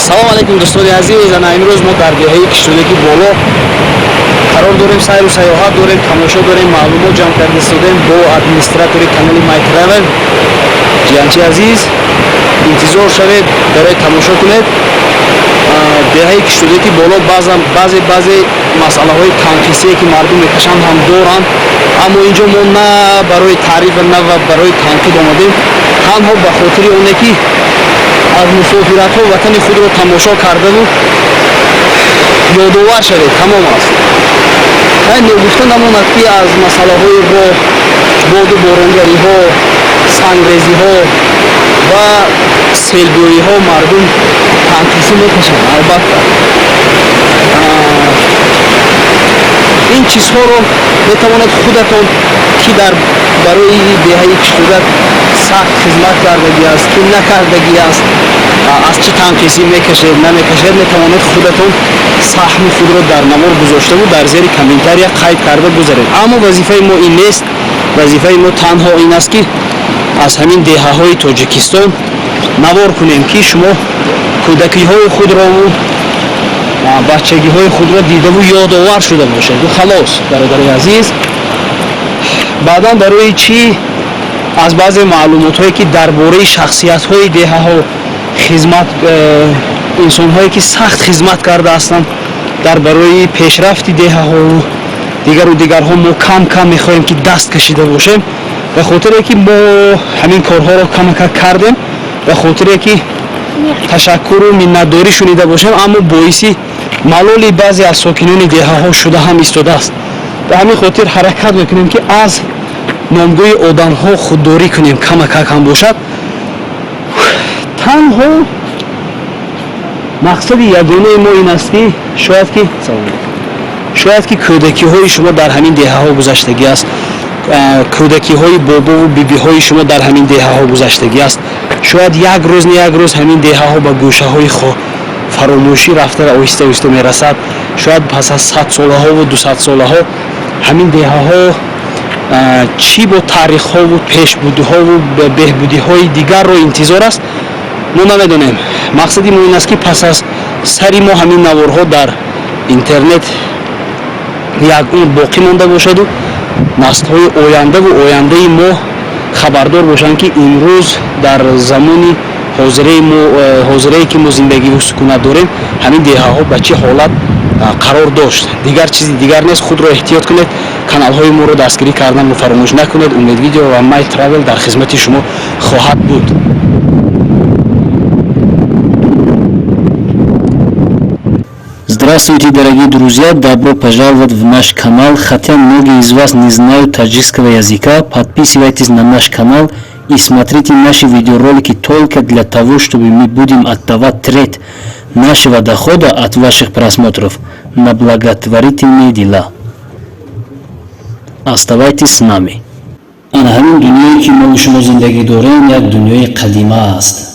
Салом алейкум, дӯстони азиз. Ана имрӯз мо дар деҳаи Киштӯдаки Боло қарор дорем, сайру саёҳат дорем, тамошо дорем, маълумот ҷамъ карда истодем бо администратори канали My Travel Ҷиянчи азиз. Интизор шавед, барои тамошо кунед. Деҳаи Киштӯдаки Боло баъзан баъзе масъалаҳои танқисие, ки мардум мекашанд, ҳам доранд, аммо инҷо мо на барои таъриф ва на барои танқид омадем, танҳо ба хотири оне ки аз мусофиратҳо ватани худро тамошо кардаву ёдовар шавед, тамом аст. Ногуфта намонад, ки аз масъалаҳои роҳ, боду боронгариҳо, сангрезиҳо ва селбӯиҳо мардум танқисӣ мекашанд. Албатта, ин чизҳоро метавонед худатон, ки дар барои деҳаи Киштӯдак сахт хизмат кардагӣ аст, ки накардагӣ аст, аз чӣ танқисӣ мекашед, намекашед, метавонед худатон саҳми худро дар навор гузоштаву дар зери комментария қайд карда гузаред. Аммо вазифаи мо ин нест. Вазифаи мо танҳо ин аст, ки аз ҳамин деҳаҳои Тоҷикистон навор кунем, ки шумо кӯдакиҳои худрову бачагиҳои худро дидаву ёдовар шуда бошед. Халос, бародари азиз. Баъдан барои чӣ аз баъзе маълумотҳое, ки дар бораи шахсиятҳои деҳаҳо, хизмат, инсонҳое ки сахт хизмат карда ҳастанд дар барои пешрафти деҳаҳову дигару дигарҳо, мо кам кам мехоҳем ки даст кашида бошем? Ба хотире ки мо ҳамин корҳоро камака кардем, ба хотире ки ташаккуру миннатдорӣ шунида бошем, аммо боиси малоли баъзе аз сокинони деҳаҳо шуда ҳам истодааст. Ба ҳамин хотир ҳаракат мекунем, ки аз номгӯи одамҳо худдорӣ кунем, камакак ҳам бошад. Танҳо мақсади ягонаи мо ин аст, ки шояд ки кӯдакиҳои шумо дар ҳамин деҳаҳо гузаштагӣ аст, кӯдакиҳои бобову бибиҳои шумо дар ҳамин деҳаҳо гузаштагӣ аст. Шояд як рӯз не як рӯз ҳамин деҳаҳо ба гӯшаҳои фаромӯшӣ рафта оҳиста оҳиста мерасад. Шояд пас аз садсолаҳову дусадсолаҳо ҳамин деҳаҳо чӣ бо таърихҳову пешбудиҳову беҳбудиҳои дигарро интизор аст, мо намедонем. Мақсади мо ин аст, ки пас аз сари мо ҳамин наворҳо дар интернет як умр боқӣ монда бошаду наслҳои ояндаву ояндаи мо хабардор бошанд, ки имрӯз дар замони ҳозирае, ки мо зиндагиву сукунат дорем, ҳамин деҳаҳо ба чӣ ҳолат қарор дошт. Дигар чизи дигар нест. Худро эҳтиёт кунед, каналҳои моро дастгирӣ карданро фаромӯш накунед. Умед Видео ва Май Травел дар хизмати шумо хоҳад буд. Здравствуйте, дорогие друзья! Добро пожаловать в наш канал. Хотя многие из вас не знают таджикского языка, подписывайтесь на наш канал и смотрите наши видеоролики только для того, чтобы мы будем отдавать треть нашего дохода от ваших просмотров на благотворительные дела. Оставайтесь с нами. Ана ҳамин дунёе, ки мо шумо зиндагӣ дорем, як дунёи қадима аст.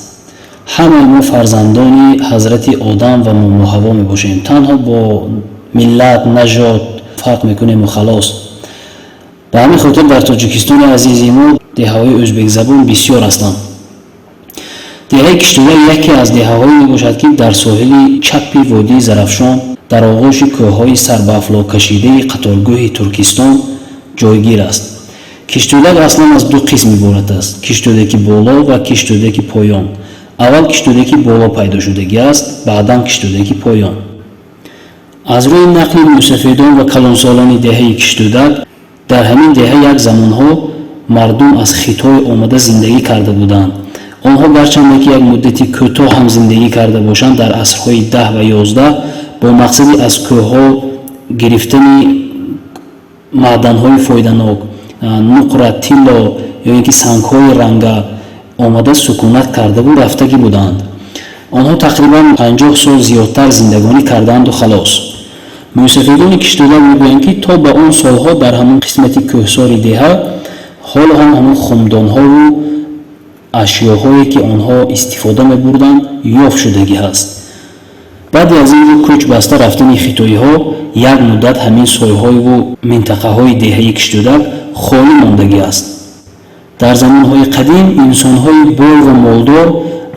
Ҳамаи мо фарзандони ҳазрати Одам ва Момо Ҳаво мебошем, танҳо бо миллат, нажод фарқ мекунему халос. Ба ҳамин хотир дар Тоҷикистони азизи мо деҳаҳои ӯзбекзабон бисёр ҳастанд. Деҳаи Киштӯдак яке аз деҳаҳое мебошад, ки дар соҳили чапи водии Зарафшон, дар оғӯши кӯҳҳои сарбаафлоккашидаи қаторгӯҳи Туркистон ҷойгир аст. Киштӯдак аслан аз ду қисм иборат аст: Киштӯдаки Боло ва Киштӯдаки Поён. Аввал Киштӯдаки Боло пайдо шудагӣ аст, баъдан Киштӯдаки Поён. Аз рӯи нақли мӯсафедон ва калонсолони деҳаи Киштӯдак, дар ҳамин деҳа як замонҳо мардум аз Хитой омада зиндагӣ карда буданд. Онҳо гарчанде ки як муддати кӯтоҳ ҳам зиндагӣ карда бошанд, дар асрҳои 10 ва 11 бо мақсади аз кӯҳҳо гирифтани маъданҳои фоиданок, нуқра, тилло ё ин ки сангҳои ранга, омада сукунат кардаву рафтагӣ буданд. Онҳо тақрибан 50 сол зиёдтар зиндагонӣ кардаанду халос. Мӯсафедони Киштӯдак мегӯянд, ки то ба он солҳо дар ҳамон қисмати кӯҳсори деҳа ҳоло ҳам ҳамон хумдонҳову ашёҳое, ки онҳо истифода мебурданд, ёфт шудагӣ ҳаст. Баъди аз ин рӯ кӯч баста рафтани хитоиҳо як муддат ҳамин сойҳоиву минтақаҳои деҳаи Киштӯдак холӣ мондагӣ аст. Дар замонҳои қадим инсонҳои бой ва молдор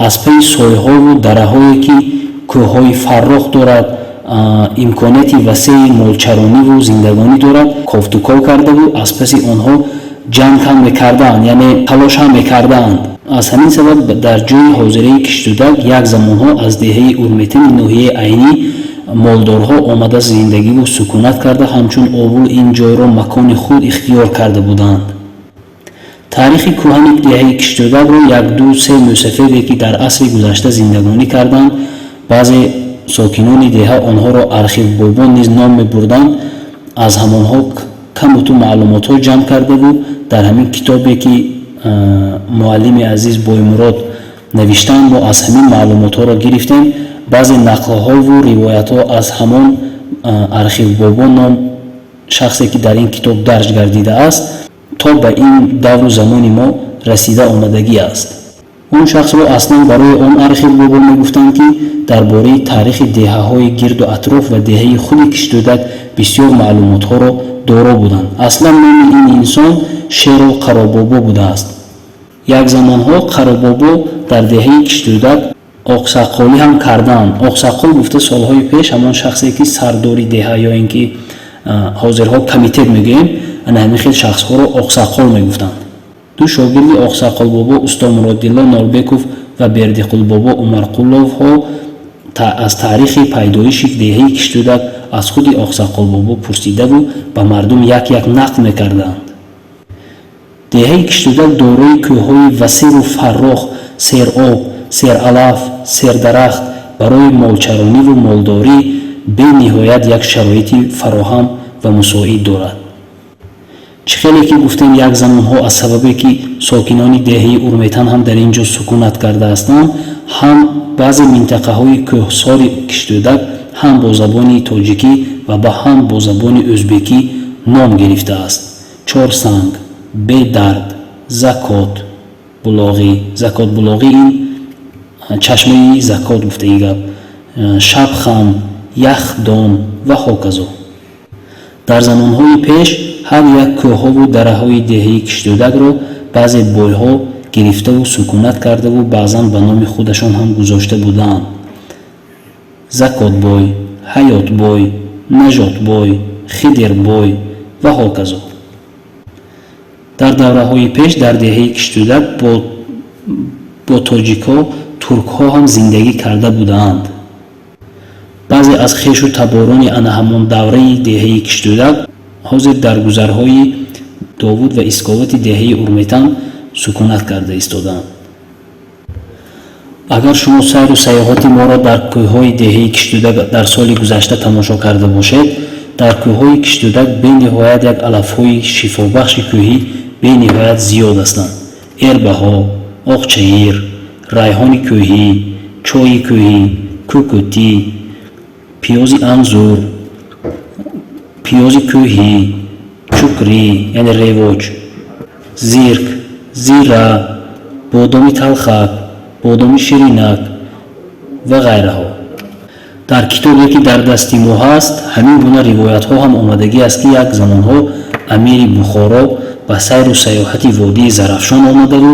аз пайи сойҳову дараҳое, ки кӯҳҳои фаррох дорад, имконияти васеи молчарониву зиндагонӣ дорад, кофтуков кардаву аз паси онҳо ҷанг ҳам мекардаанд, яъне талош ҳам мекардаанд. Аз ҳамин сабаб дар ҷои ҳозираи Киштудак як замонҳо аз деҳаи Урметани ноҳияи Айнӣ молдорҳо омада зиндагиву сукунат карда, ҳамчун овул ин ҷойро макони худ ихтиёр карда буданд. Таърихи кӯҳани деҳаи Киштудакро як-ду се мӯсафеде, ки дар асри гузашта зиндагонӣ карданд, баъзе сокинони деҳа онҳоро архивбобон низ ном мебурданд, аз ҳамонҳо камуту маълумотҳо ҷамъ кардаву дар ҳамин китобе, ки муаллими азиз Боймурод навиштанд, мо аз ҳамин маълумотҳоро гирифтем. Баъзе нақлҳову ривоятҳо аз ҳамон архивбобон ном шахсе, ки дар ин китоб дарҷ гардидааст, то ба ин давру замони мо расида омадагӣ аст. Он шахсро аслан барои он архивбобо мегуфтанд, ки дар бораи таърихи деҳаҳои гирду атроф ва деҳаи худи Киштудак бисёр маълумотҳоро доро буданд. Аслан номи ин инсон Шеро Қаробобо будааст. Як замонҳо Қаробобо дар деҳаи Киштудак оқсаққолӣ ҳам кардаанд. Оқсаққол гуфта, солҳои пеш ҳамон шахсе, ки сардори деҳа ё ин ки ҳозирҳо комитет мегӯем, ана ҳамин хел шахсҳоро оқсаққол мегуфтанд. Ду шогирди Оқсаққолбобо, усто Муроддилло Норбеков ва Бердиқулбобо Умарқуловҳо, аз таърихи пайдоиши деҳаи Киштудак аз худи Оқсаққолбобо пурсидаву ба мардум як як нақл мекарданд. Деҳаи Киштудак дорои кӯҳҳои васеъу фаррох, сероб, сералаф, сердарахт, барои молчарониву молдорӣ бениҳоят як шароити фароҳам ва мусоид дорад. Чӣ хеле ки гуфтем, як замонҳо аз сабабе, ки сокинони деҳаи Урметан ҳам дар ин ҷо сукунат карда ҳастанд, ҳам баъзе минтақаҳои кӯҳсори Киштудак ҳам бо забони тоҷикӣ ва ба ҳам бо забони ӯзбекӣ ном гирифтааст: Чорсанг, Бедард, Закот Булоғӣ. Закот Булоғӣ ин чашмаи закот гуфтаи гап, Шабхам, Яхдон ва ҳоказо. Дар замонҳои пеш ҳар як кӯҳҳову дараҳои деҳаи Киштудакро баъзе бойҳо гирифтаву сукунат кардаву баъзан ба номи худашон ҳам гузошта будаанд: Закотбой, Ҳаётбой, Нажотбой, Хидирбой ва ҳоказо. Дар давраҳои пеш дар деҳаи Киштудак бо тоҷикҳо туркҳо ҳам зиндагӣ карда будаанд. Баъзе аз хешу таборони ана ҳамон давраи деҳаи Киштудак ҳозир дар гузарҳои Довуд ва Исковати деҳаи Урметан сукунат карда истодаанд. Агар шумо сайру сайёҳати моро дар кӯҳҳои деҳаи Киштудак дар соли гузашта тамошо карда бошед, дар кӯҳҳои Киштудак бениҳоят як алафҳои шифобахши кӯҳӣ бениҳоят зиёд ҳастанд: эрбаҳо, оқчаир, райҳони кӯҳӣ, чойи кӯҳӣ, кӯкӯтӣ, пиёзи анзур, пиёзи кӯҳӣ, чукрӣ, яъне ревоҷ, зирк, зира, бодоми талхак, бодоми ширинак ва ғайраҳо. Дар китобе, ки дар дасти мо ҳаст, ҳамин гуна ривоятҳо ҳам омадагӣ аст, ки як замонҳо амири Бухоро ба сайру сайёҳати водии Зарафшон омадаву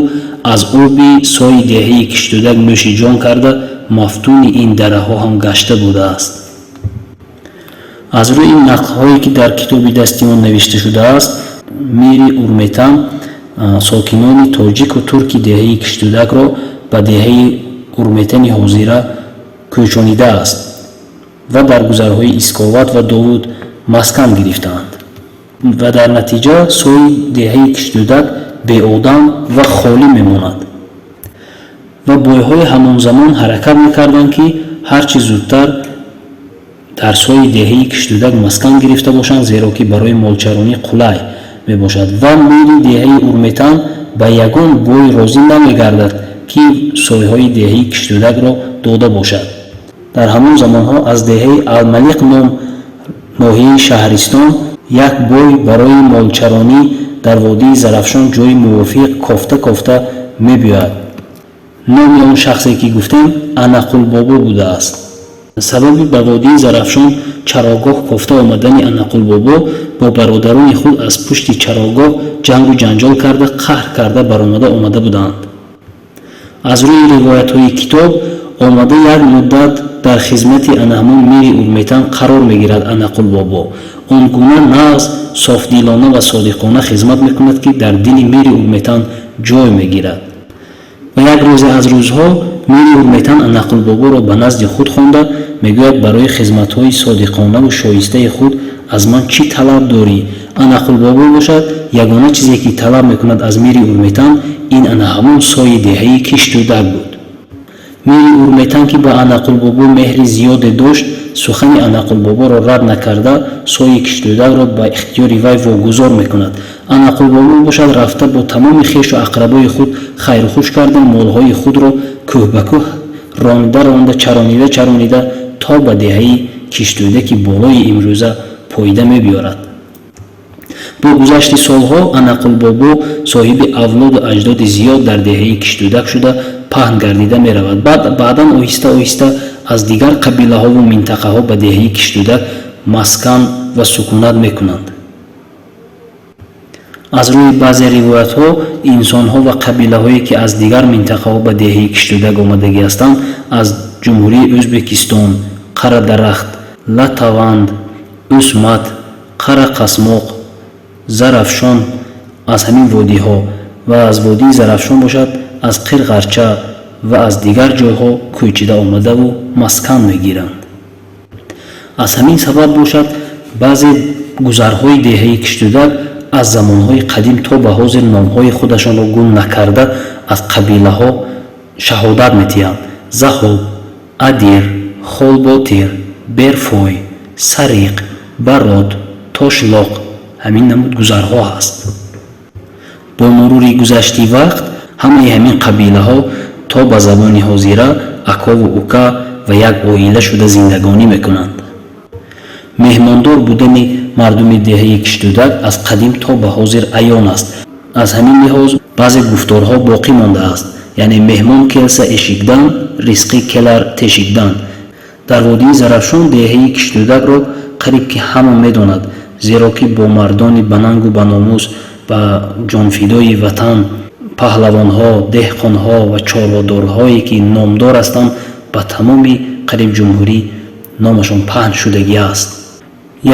аз оби сои деҳаи Киштудак нӯши ҷон карда, мафтуни ин дараҳо ҳам гашта будааст. Аз рӯи нақлҳое, ки дар китоби дасти мо навишта шудааст, мири Урметан сокинони тоҷику турки деҳаи Киштудакро ба деҳаи Урметани ҳозира кӯчонидааст ва дар гузарҳои Исковат ва Довуд маскан гирифтаанд ва дар натиҷа сои деҳаи Киштудак беодам ва холӣ мемонад ва бойҳои ҳамон замон ҳаракат мекарданд, ки ҳарчи зудтар дар сои деҳаи Киштудак маскан гирифта бошанд, зеро ки барои молчаронӣ қулай мебошад. Ва мири деҳаи Урметан ба ягон бой розӣ намегардад, ки сойҳои деҳаи Киштудакро дода бошад. Дар ҳамон замонҳо аз деҳаи Алмалиқ ном ноҳияи Шаҳристон як бой барои молчаронӣ дар водии Зарафшон ҷои мувофиқ кофта кофта мебиёяд. Номи он шахсе, ки гуфтем, Анақулбобо будааст. Сабаби ба водии Зарафшон чарогоҳ кофта омадани Анақулбобо бо бародарони худ аз пушти чарогоҳ ҷангу ҷанҷол карда, қаҳр карда баромада омада буданд. Аз рӯи ривоятҳои китоб омада, як муддат Дар хизмати ана ҳамон мири Урметан қарор мегирад. Анақулбобо он гуна нағз, софдилона ва содиқона хизмат мекунад, ки дар дили мири Урметан ҷой мегирад. Ва як рӯзе аз рӯзҳо мири Урметан Анақулбоборо ба назди худ хонда мегӯяд: «Барои хизматҳои содиқонаву шоистаи худ аз ман чӣ талаб дорӣ?» Анақулбобо бошад, ягона чизе ки талаб мекунад аз мири Урметан, ин ана ҳамон сои деҳаи Киштӯдак буд. Мири Урметан, ки ба Анақулбобо меҳри зиёде дошт, сухани Анақулбоборо рад накарда, сои Киштӯдакро ба ихтиёри вай вогузор мекунад. Анақулбобо бошад, рафта бо тамоми хешу ақрабои худ хайрухуш карда, молҳои худро кӯҳ ба кӯҳ ронда ронда, чаронида чаронида, то ба деҳаи Киштӯдаки болои имрӯза пойда мебиёрад. Бо гузашти солҳо Анақулбобо соҳиби авлоду аҷдоди зиёд дар деҳаи Киштӯдак шуда, паҳн гардида меравад. Баъдан оҳиста оҳиста аз дигар қабилаҳову минтақаҳо ба деҳаи Киштӯдак маскан ва сукунат мекунанд. Аз рӯи баъзе ривоятҳо, инсонҳо ва қабилаҳое, ки аз дигар минтақаҳо ба деҳаи Киштӯдак омадагӣ ҳастанд, аз Ҷумҳурии Ӯзбекистон, Қарадарахт, Латаванд, Ӯсмат, Қарақасмоқ, Зарафшон, аз ҳамин водиҳо ва аз водии Зарафшон бошад, аз Қирғарча ва аз дигар ҷойҳо кӯчида омадаву маскан мегиранд. Аз ҳамин сабаб бошад, баъзе гузарҳои деҳаи Киштӯдак аз замонҳои қадим то ба ҳозир номҳои худашонро гум накарда, аз қабилаҳо шаҳодат медиҳанд: Заҳоб, Адир, Холботир, Берфой, Сариқ, Барот, Тошлоқ. Ҳамин намуд гузарҳо ҳаст. Бо мурури гузашти вақт ҳамаи ҳамин қабилаҳо то ба забони ҳозира акову ука ва як оила шуда зиндагонӣ мекунанд. Меҳмондор будани мардуми деҳаи Киштӯдак аз қадим то ба ҳозир аён аст. Аз ҳамин лиҳоз баъзе гуфторҳо боқӣ мондааст, яъне «Меҳмон келса эшикдан, ризқӣ келар тешикдан». Дар водии Зарафшон деҳаи Киштӯдакро қариб ки ҳама медонад, зеро ки бо мардони банангу баномус, ба ҷонфидои ватан, паҳлавонҳо, деҳқонҳо ва чорводорҳое, ки номдор ҳастанд, ба тамоми қариб ҷумҳурӣ номашон паҳн шудагӣ аст.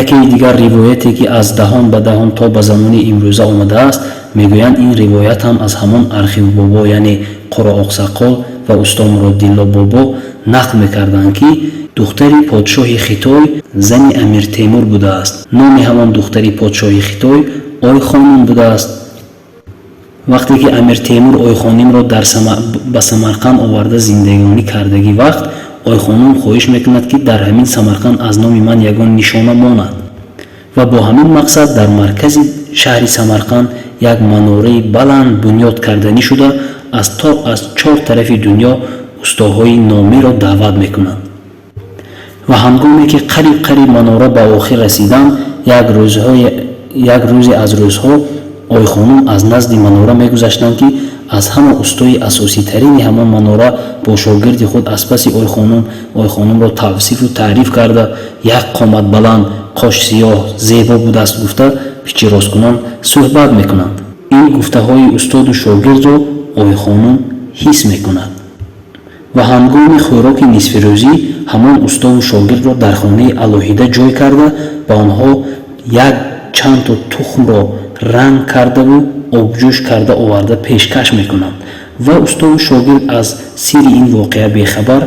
Якеи дигар ривояте, ки аз даҳон ба даҳон то ба замони имрӯза омадааст, мегӯянд, ин ривоят ҳам аз ҳамон Архивбобо, яъне Қурооқсақол ва усто Муроддилло бобо нақл мекарданд, ки духтари подшоҳи Хитой зани Амир Темур будааст. Номи ҳамон духтари подшоҳи Хитой Ойхонум будааст. Вақте ки Амир Темур Ойхонимро ба Самарқанд оварда зиндагонӣ кардагӣ вақт, Ойхонум хоҳиш мекунад, ки дар ҳамин Самарқанд аз номи ман ягон нишона монад, ва бо ҳамин мақсад дар маркази шаҳри Самарқанд як манораи баланд бунёд карданӣ шуда, аз чор тарафи дунё устоҳои номиро даъват мекунанд. Ва ҳангоме ки қариб қариб манора ба охир расиданд, як рӯзе аз рӯзҳо Ойхонум аз назди манора мегузаштанд, ки аз ҳама устои асоситарини ҳамон манора бо шогирди худ аз паси Ойхонум, Ойхонумро тавсифу таъриф карда, як қомат баланд, қошсиёҳ, зебо будааст гуфта, пичиросткунон суҳбат мекунанд. Ин гуфтаҳои устоду шогирдро Ойхонум ҳис мекунад ва ҳангоми хӯроки нисфирӯзӣ ҳамон устову шогирдро дар хонаи алоҳида ҷой карда, ба онҳо як чандто тухмро ранг кардаву обҷӯш карда оварда пешкаш мекунанд. Ва устову шогирд аз сирри ин воқеа бехабар,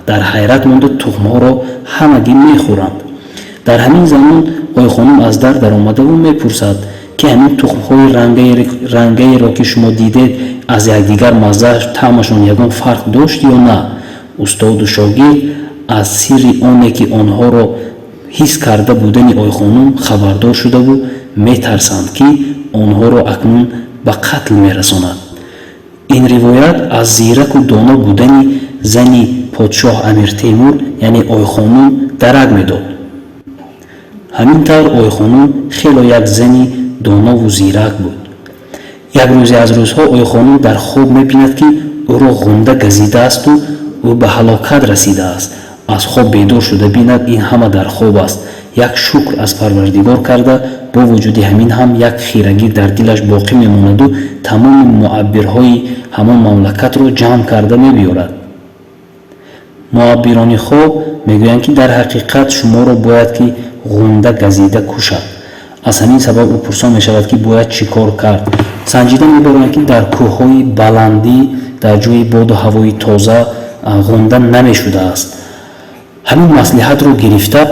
дар ҳайрат монда, тухмҳоро ҳамагӣ мехӯранд. Дар ҳамин замон Ойхонум аз дар даромадаву мепурсад, ки ҳамин тухмҳои рангаеро, ки шумо дидед, аз якдигар маззааш, таъмашон ягон фарқ дошт ё на? Устоду шогирд аз сирри оне, ки онҳоро ҳис карда будани Ойхонум, хабардор шудаву метарсанд, ки онҳоро акнун ба қатл мерасонад. Ин ривоят аз зираку доно будани зани подшоҳ Амир Темур, яъне Ойхонум, дарак медод. Ҳамин тавр Ойхонум хело як зани донову зирак буд. Як рӯзе аз рӯзҳо Ойхонум дар хоб мебинад, ки ӯро ғунда газидаасту ӯ ба ҳалокат расидааст. Аз хоб бедор шуда бинад, ин ҳама дар хоб аст. Як шукр аз Парвардигор карда, бо вуҷуди ҳамин ҳам як хирагӣ дар дилаш боқӣ мемонаду тамоми муаббирҳои ҳамон мамлакатро ҷамъ карда мебиёрад. Муаббирони хоб Мегӯянд, ки дар ҳақиқат шуморо бояд ки ғунда газида кушад. Аз ҳамин сабаб ӯ пурсон мешавад, ки бояд чӣ кор кард. Санҷида мебаранд, ки дар кӯҳҳои баландӣ, дар ҷои боду ҳавои тоза ғунда намешудааст. Ҳамин маслиҳатро гирифта,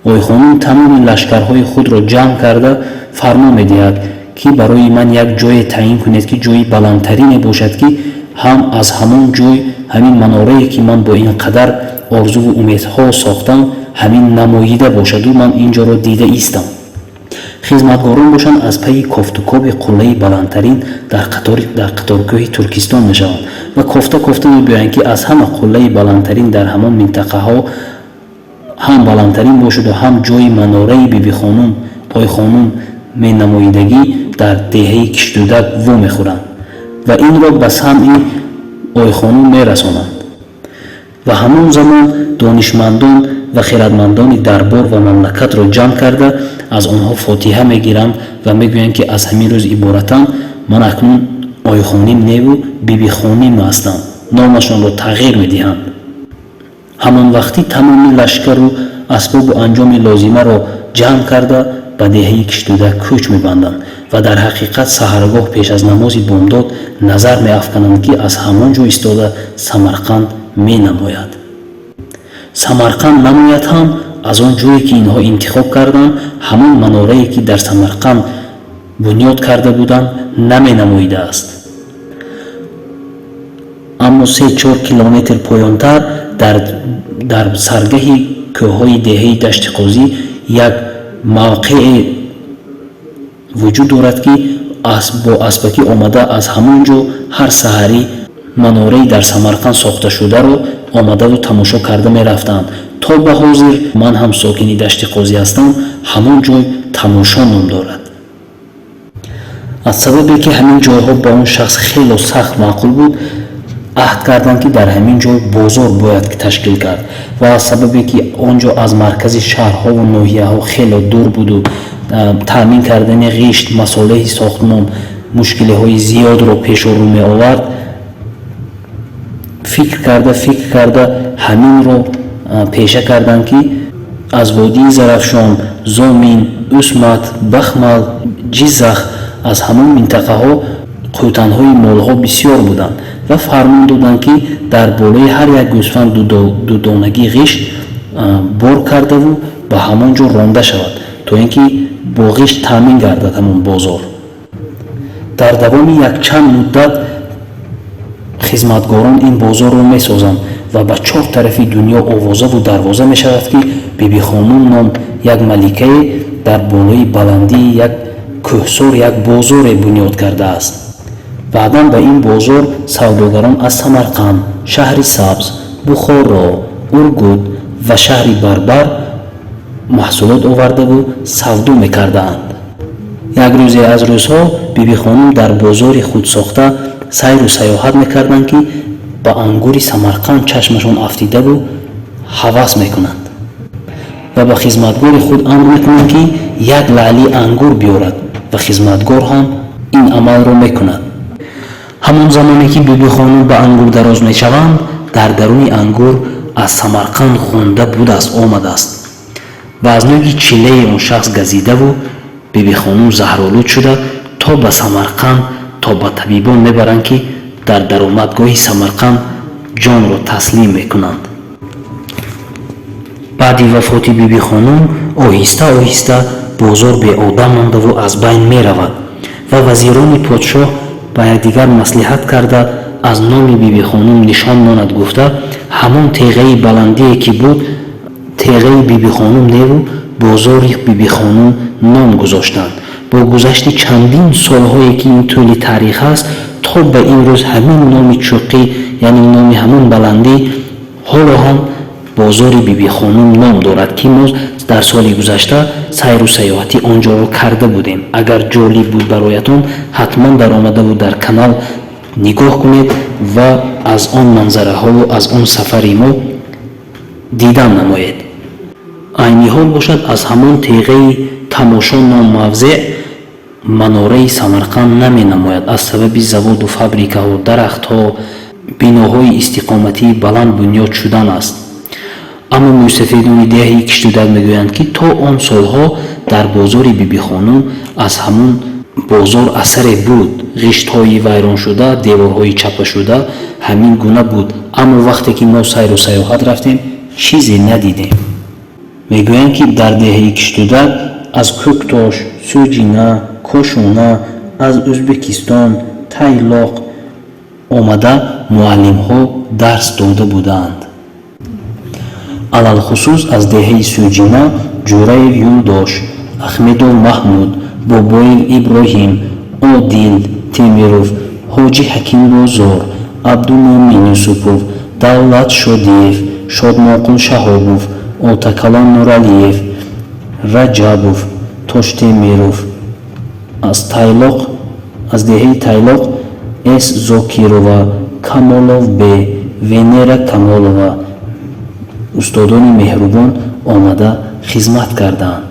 Ойхонум тамоми лашкарҳои худро ҷамъ карда, фармон медиҳад, ки барои ман як ҷое таъин кунед, ки ҷои баландтарине бошад, ки ҳам аз ҳамон ҷой ҳамин манорае, ки ман бо ин қадар орзуву умедҳо сохтам, ҳамин намоида бошаду ман ин ҷоро дида истам. Хизматгорон бошанд, аз пайи кофтукоби қуллаи баландтарин дар қаторкӯҳи Туркистон мешаванд ва кофта кофта мебиёянд, ки аз ҳама қуллаи баландтарин дар ҳамон минтақаҳо ҳам баландтарин бошаду ҳам ҷои манораи Бибихонум, Ойхонум менамоидагӣ дар деҳаи Киштудак вомехӯранд ва инро ба самъи Ойхонум мерасонанд. Ва ҳамон замон донишмандон ва хиратмандони дарбор ва мамлакатро ҷамъ карда, аз онҳо фотиҳа мегиранд ва мегӯянд, ки аз ҳамин рӯз иборатан ман акнун Ойхоним неву Бибихоним ҳастам. Номашонро тағйир медиҳанд. Ҳамон вақтӣ тамоми лашкару асбобу анҷоми лозимаро ҷамъ карда, ба деҳаи Киштуда кӯч мебанданд ва дар ҳақиқат саҳаргоҳ пеш аз намози бомдод назар меафкананд, ки аз ҳамон ҷо истода Самарқанд менамояд. Самарқанд намояд ҳам аз он ҷое, ки инҳо интихоб карданд, ҳамон манорае, ки дар Самарқанд бунёд карда буданд, наменамоидааст. Аммо 3-4 километр поёнтар, дар саргаҳи кӯҳҳои деҳаи Дашти Қозӣ як мавқеъе вуҷуд дорад, ки бо аспакӣ омада, аз ҳамон ҷо ҳар саҳарӣ манораи дар Самарқанд сохташударо омадаву тамошо карда мерафтанд. То ба ҳозир, ман ҳам сокини Дашти Қозӣ ҳастам, ҳамон ҷой Тамошо ном дорад. Аз сабабе ки ҳамин ҷойҳо ба он шахс хело сахт маъқул буд, аҳд карданд, ки дар ҳамин ҷой бозор бояд ташкил кард. Ва аз сабабе ки он ҷо аз маркази шаҳрҳову ноҳияҳо хело дур буду таъмин кардани ғишт, масолеҳи сохтмон мушкилиҳои зиёдро пешо рӯ меовард, фикр карда, фикр карда, ҳаминро пеша карданд, ки аз водии Зарафшон, Зомин, Усмат, Бахмал, Ҷиззах, аз ҳамон минтақаҳо қӯтанҳои молҳо бисёр буданд ва фармон доданд, ки дар болои ҳар як гӯсфанд дудонагӣ ғишт бор кардаву ба ҳамон ҷо ронда шавад, то ин ки бо ғишт таъмин гардад ҳамон бозор. Дар давоми якчанд муддат хизматгорон ин бозорро месозанд ва ба чор тарафи дунё овозаву дарвоза мешавад, ки Бибихонум ном як маликае дар болои баландии як кӯҳсор як бозоре бунёд кардааст. Баъдан ба ин бозор савдогарон аз Самарқанд, Шаҳри Сабз, Бухоро, Ургут ва шаҳри Барбар маҳсулот овардаву савдо мекардаанд. Як рӯзе аз рӯзҳо Бибихонум дар бозори худсохта сайру саёҳат мекарданд, ки ба ангури Самарқанд чашмашон афтидаву ҳавас мекунанд ва ба хизматгори худ амр мекунанд, ки як лаъли ангур биёрад, ва хизматгор ҳам ин амалро мекунад. Ҳамон замоне ки Бибихонум ба ангур дароз мешаванд, дар даруни ангур аз Самарқанд ғунда будааст, омадааст ва аз нӯги чиллаи он шахс газидаву Бибихонум заҳролуд шуда, то ба Самарқанд, то ба табибон мебаранд, ки дар даромадгоҳи Самарқанд ҷонро таслим мекунанд. Баъди вафоти Бибихонум оҳиста оҳиста бозор беодам мондаву аз байн меравад ва вазирони подшоҳ ба якдигар маслиҳат карда, аз номи Бибихонум нишон монад гуфта, ҳамон теғаи баландие ки буд, Теғаи Бибихонум неву Бозори Бибихонум ном гузоштанд. Бо гузашти чандин солҳое, ки ин тӯли таърих аст, то ба имрӯз ҳамин номи чӯқӣ, яъне номи ҳамон баландӣ, ҳоло ҳам Бозори Бибихонум ном дорад, ки мо дар соли гузашта сайру саёҳати он ҷоро карда будем. Агар ҷолиб буд бароятон, ҳатман даромадаву дар канал нигоҳ кунед ва аз он манзараҳову аз он сафари мо дидан намоед. Айни ҳол бошад, аз ҳамон теғаи Тамошо ном мавзеъ манораи Самарқанд наменамояд, аз сабаби заводу фабрикаҳо, дарахтҳо, биноҳои истиқоматии баланд бунёд шудан аст. Аммо мӯйсафедони деҳаи Киштудак мегӯянд, ки то он солҳо дар бозори Бибихонум аз ҳамун бозор асаре буд: ғиштҳои вайроншуда, деворҳои чаппашуда ҳамин гуна буд. Аммо вақте ки мо сайру саёҳат рафтем, чизе надидем. Мегӯянд, ки дар деҳаи Киштудак аз Кӯктош, Сӯҷина, Кошона, аз Ӯзбекистон, Тайлоқ омада муаллимҳо дарс дода буданд. Алалхусус аз деҳаи Сӯҷина Ҷӯраев Юлдош, Ахмедов Маҳмуд, Бобоев Иброҳим, Одил Темиров, Ҳоҷи Ҳакимбозор, Абдумӯмин Юсупов, Давлат Шодиев, Шодмонқул Шаҳобов, Отакалон Нуралиев, Раҷабов, Тоштемиров, аз Тайлоқ, аз деҳаи Тайлоқ С Зокирова, Камолов Б, Венера Камолова, устодони меҳрубон омада хизмат карданд.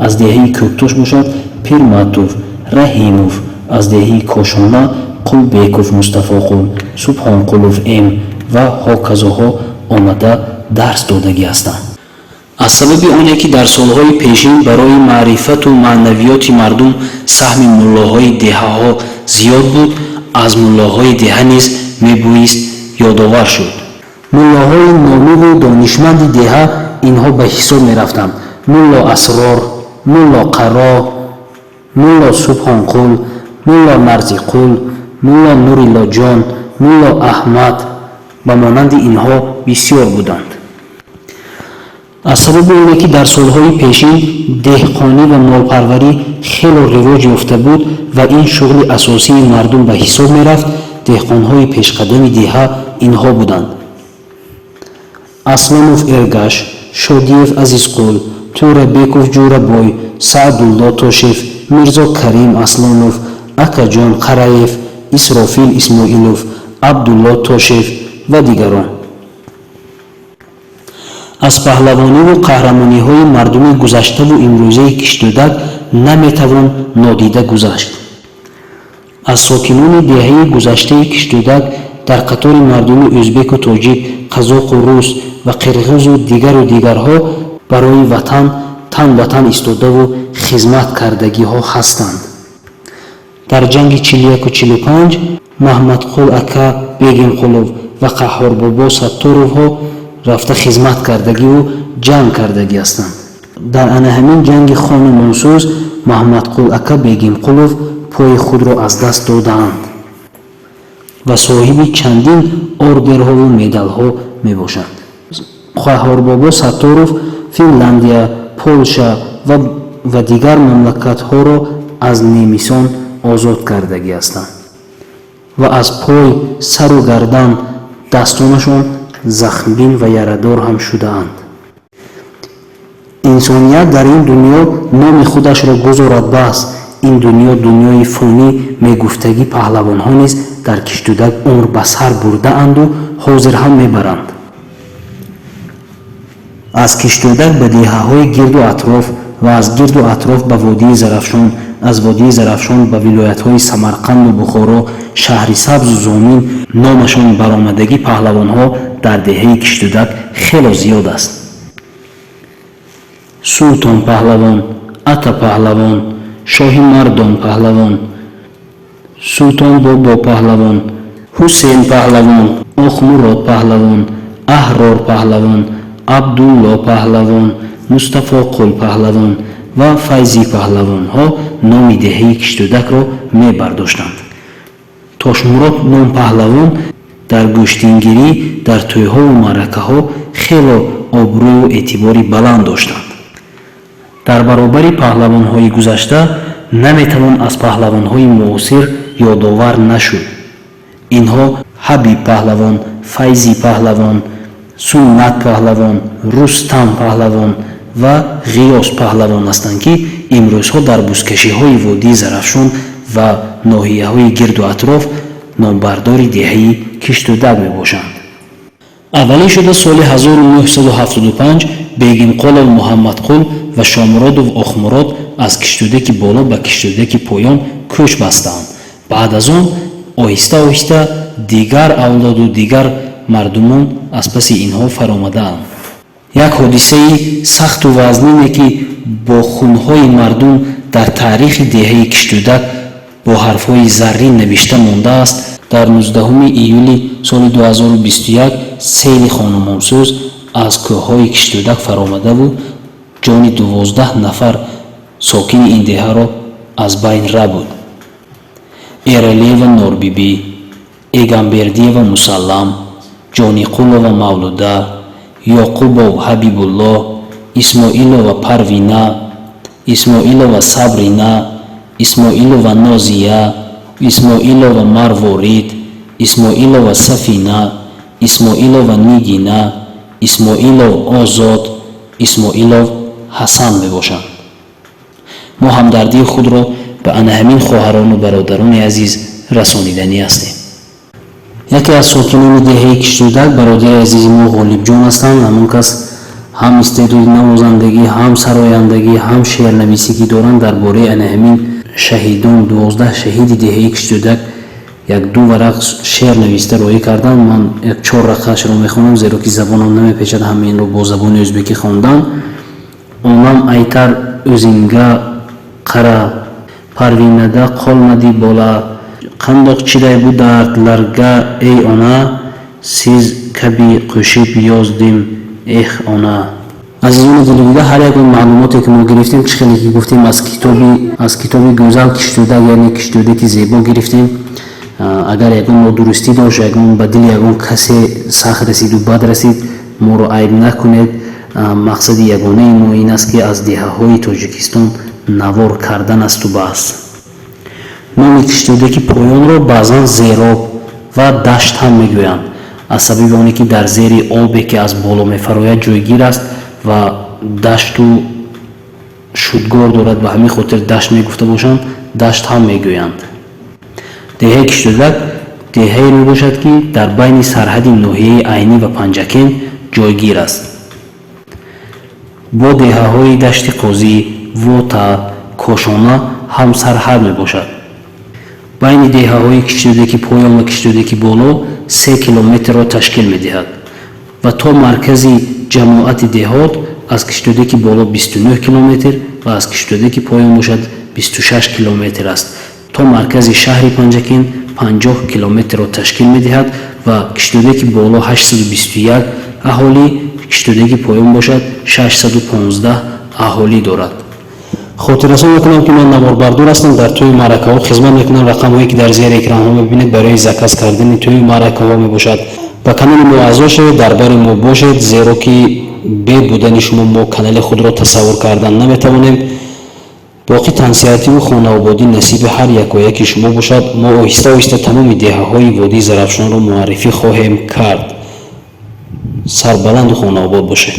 Аз деҳаи Кӯктош бошад Пирматов, Раҳимов, аз деҳаи Кошона Қулбеков Мустафоқул, Субҳонқулов М ва ҳоказоҳо омада дарс додагӣ ҳастанд. Аз сабаби оне ки дар солҳои пешин барои маърифату маънавиёти мардум саҳми муллоҳои деҳаҳо зиёд буд, аз муллоҳои деҳа низ мебоист ёдовар шуд. Муллоҳои номиву донишманди деҳа инҳо ба ҳисоб мерафтанд: Мулло Асрор, Мулло Қаро, Мулло Субҳонқул, Мулло Нарзиқул, Мулло Нуриллоҷон, Мулло Аҳмад ба монанди инҳо бисёр буданд. Аз сабаби оне ки дар солҳои пешин деҳқонӣ ва молпарварӣ хело ривоҷ ёфта буд ва ин шуғли асосии мардум ба ҳисоб мерафт, деҳқонҳои пешқадами деҳа инҳо буданд: Аслонов Эргаш, Шодиев Азизқул, Тӯрабеков Ҷӯрабой, Саъдулло Тошев, Мирзо Карим Аслонов, Акаҷон Қараев, Исрофил Исмоилов, Абдулло Тошев ва дигарон. Аз паҳлавониву қаҳрамониҳои мардуми гузаштаву имрӯзаи Киштудак наметавон нодида гузашт. Аз сокинони деҳаи гузаштаи Киштудак дар қатори мардуми ӯзбеку тоҷик, қазоқу рус ва қирғизу дигару дигарҳо барои ватан тан ба тан истодаву хизмат кардагиҳо ҳастанд. Дар ҷанги 41-45 Маҳмадқул ака Бегимқулов ва Қаҳҳорбобо Сатторовҳо рафта хизмат кардагиву ҷанг кардагӣ ҳастанд. Дар ана ҳамин ҷанги хону монсӯз Маҳмадқул ака Бегимқулов пои худро аз даст додаанд ва соҳиби чандин ордерҳову медалҳо мебошанд. Қаҳҳорбобо Сатторов Финляндия, Полша ва дигар мамлакатҳоро аз немисон озод кардагӣ ҳастанд ва аз пой, сару гардан, дастонашон захмбин ва ярадор ҳам шудаанд. Инсоният дар ин дунё номи худашро гузорад, бас, ин дунё дунёи фонӣ мегуфтагӣ паҳлавонҳо низ дар Киштудак умр ба сар бурдаанду ҳозир ҳам мебаранд. Аз Киштудак ба деҳаҳои гирду атроф ва аз гирду атроф ба водии Зарафшон, аз водии Зарафшон ба вилоятҳои Самарқанду Бухоро, Шаҳри Сабзу Зомин номашон баромадагӣ паҳлавонҳо дар деҳаи Киштудак хело зиёд аст: Султон паҳлавон, Ата паҳлавон, Шоҳи Мардон паҳлавон, Султонбобо паҳлавон, Ҳусен паҳлавон, Охмурод паҳлавон, Аҳрор паҳлавон, Абдулло паҳлавон, Мустафоқул паҳлавон ва Файзӣ паҳлавонҳо номи деҳаи Киштудакро мебардоштанд. Тошмурод ном паҳлавон дар гӯштингирӣ, дар тӯйҳову маъракаҳо хело обрӯю эътибори баланд доштанд. Дар баробари паҳлавонҳои гузашта наметавон аз паҳлавонҳои муосир ёдовар нашуд. Инҳо Ҳабиб паҳлавон, Файзӣ паҳлавон, Суннат паҳлавон, Рустам паҳлавон ва Ғиёс паҳлавон ҳастанд, ки имрӯзҳо дар бузкашиҳои водии Зарафшон ва ноҳияҳои гирду атроф номбардори деҳаи Киштудак мебошанд. Аввалин шуда соли 1975 Бегимқолов Муҳаммадқул ва Шомуродов Охмурод аз Киштудаки боло ба Киштудаки поён кӯч бастанд. Баъд аз он оҳиста оҳиста дигар авлоду дигар мардумон аз паси инҳо фаромадаанд. Як ҳодисаи сахту вазнине, ки бо хунҳои мардум дар таърихи деҳаи Киштӯдак бо ҳарфҳои заррин навишта мондааст, дар 19 июли соли 2021 сели хонумонсӯз аз кӯҳҳои Киштӯдак фаромадаву ҷони 12 нафар сокини ин деҳаро аз байн рабуд: Эралиева Норбибӣ, Эгамбердиева Мусаллам, Ҷониқулова Мавлуда, Ёқубов Ҳабибулло, Исмоилова Парвина, Исмоилова Сабрина, Исмоилова Нозия, Исмоилова Марворид, Исмоилова Сафина, Исмоилова Нигина, Исмоилов Озод, Исмоилов Ҳасан мебошанд. Мо ҳамдардии худро ба ана ҳамин хоҳарону бародарони азиз расониданӣ ҳастем. Яке аз сокинони деҳаи Киштӯдак бародари азизи мо Ғолибҷон ҳастанд. Ҳамон кас ҳам истеъдоди навозандагӣ, ҳам сарояндагӣ, ҳам шеърнависӣ ки доранд, дар бораи ана ҳамин шаҳидон, 12 шаҳиди деҳаи Киштӯдак, як ду варақ шеър нависта роҳӣ карданд. Ман як чор раққашро мехонам, зеро ки забонам намепечад ҳама инро бо забони ӯзбекӣ хондан. Onam aytar: "O'zingga qara, Parvinada qolmadi bola. Qandoq chiday bu dardlarga, ey ona? Siz kabi qo'shib yozdim, eh, ona." Азизони дилидида, ҳар як он маълумоте, ки мо гирифтем, чӣ хеле ки гуфтем, аз китоби гӯзал Киштӯдак, яъне Киштӯдаки зебо гирифтем. Агар ягон нодурустӣ дошт, ягон ба дили ягон касе сахт расиду бад расид, моро айб накунед. Мақсади ягонаи мо ин аст, ки аз деҳаҳои Тоҷикистон навор кардан асту бас. Номи Киштӯдаки Поёнро баъзан Зероб ва Дашт ҳам мегӯянд, аз сабаби оне ки дар зери обе, ки аз боло мефарояд, ҷойгир аст ва дашту шудгор дорад. Ба ҳамин хотир дашт мегуфта бошанд, дашт ҳам мегӯянд. Деҳаи Киштӯдак деҳае мебошад, ки дар байни сарҳади ноҳияи Айнӣ ва Панҷакент ҷойгир аст. Бо деҳаҳои Дашти Қозӣ, Вота, Кошона ҳамсарҳад мебошад. Байни деҳаҳои Киштӯдаки Поён ва Киштӯдаки Боло 3 километрро ташкил медиҳад ва то маркази ҷамоати деҳот аз Киштӯдаки Боло 29 километр ва аз Киштӯдаки Поён бошад 26 километр аст. То маркази шаҳри Панҷакент 50 километрро ташкил медиҳад ва Киштӯдаки Боло 821 аҳолӣ, Киштӯдаки Поён бошад 615 аҳолӣ дорад. Хотиррасон мекунам, ки ман наворбардор ҳастам, дар тӯи маъракаҳо хизмат мекунам. Рақамҳое, ки дар зери экранҳо мебинед, барои заказ кардани тӯи маъракаҳо мебошад. Ба канали мо аъзо шавед, дар бари мо бошед, зеро ки бе будани шумо мо канали худро тасаввур кардан наметавонем. Боқӣ тансиҳативу хонаободӣ насиби ҳар якояки шумо бошад. Мо оҳиста оҳиста тамоми деҳаҳои водии Зарафшонро муаррифӣ хоҳем кард. Сарбаланду хонаобод бошед.